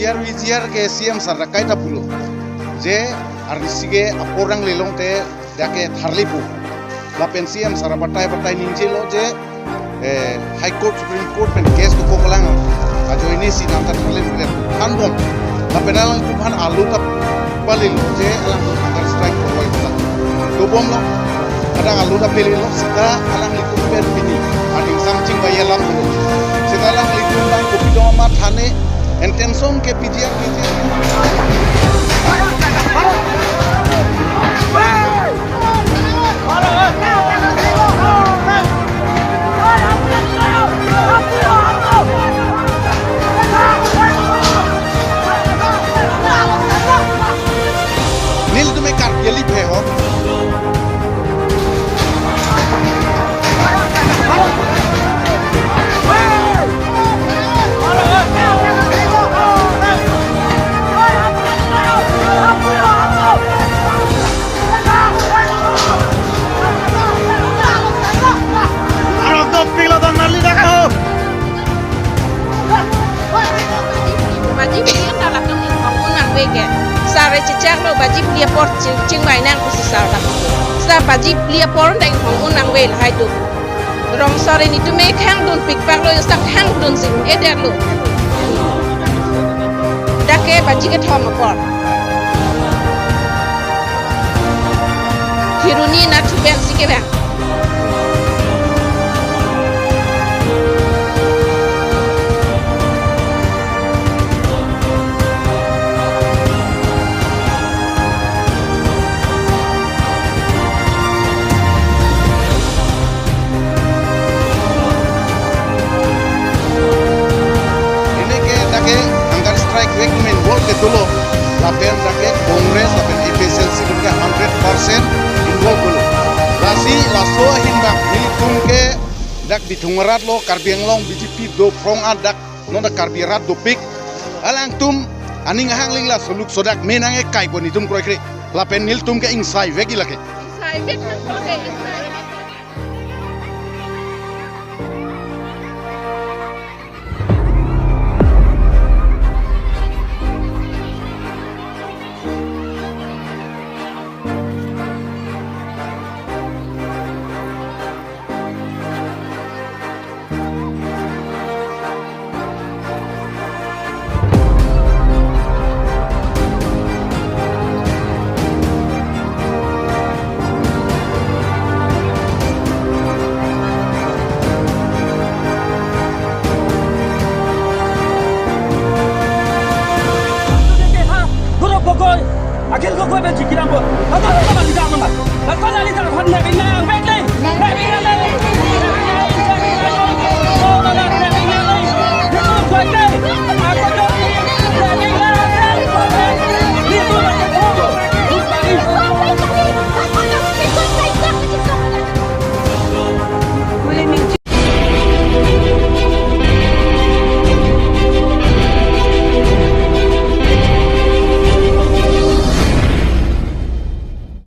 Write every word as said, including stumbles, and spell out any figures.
P R V G R ke C M sir dak kaita pulo je arnisi ke apor nangle longte dak ke tharli pu. Lapen C M sir abatai batai ningjelo je eh, High Court, Supreme Court pen case dokok alang ajoine si nangta tharli pudet thanbom. Lapen alangtum aphan alu ta palilo je alangtum hunger strike koroi ta dobomlo. Ada alu ta palilo sita alanglitum pen pini aning samching bayi alam dolo. Sita alanglitum nang kopi doma thane intention ke P G R P G R. Nelitum ekar kali phe ho. Arok dopiklo dong nali dak ho. Baji phli anta latum inghong un nangve ke. Sir chechaklo baji phli apor ching, chingvai nang pusi sir dak. Sir baji phli apor anta inghong un nangve lahai do. Rong sir nelitum ekhang dunpik paklo, sir khang dunsi edetlo. Dak ke baji kethom apor. Kheroni nathu pensi kevang. Pini ke dak ke hunger strike vek men bol ke dolo. Lapen dak ke Congress lapen A P H L C ke hundred percent involve dolo. Lasi laso ahin bak nelitum ke dak Bithung arat lo, Karbi Anglong B J P do phrong adak non dak Karbi arat dopik. Alangtum aning ahang lingla soluk sodak menang ekai ko nelitum kroikre. Lapen nelitum ke ingsai vek lake. Ingsai vek nang ko ke ingsai.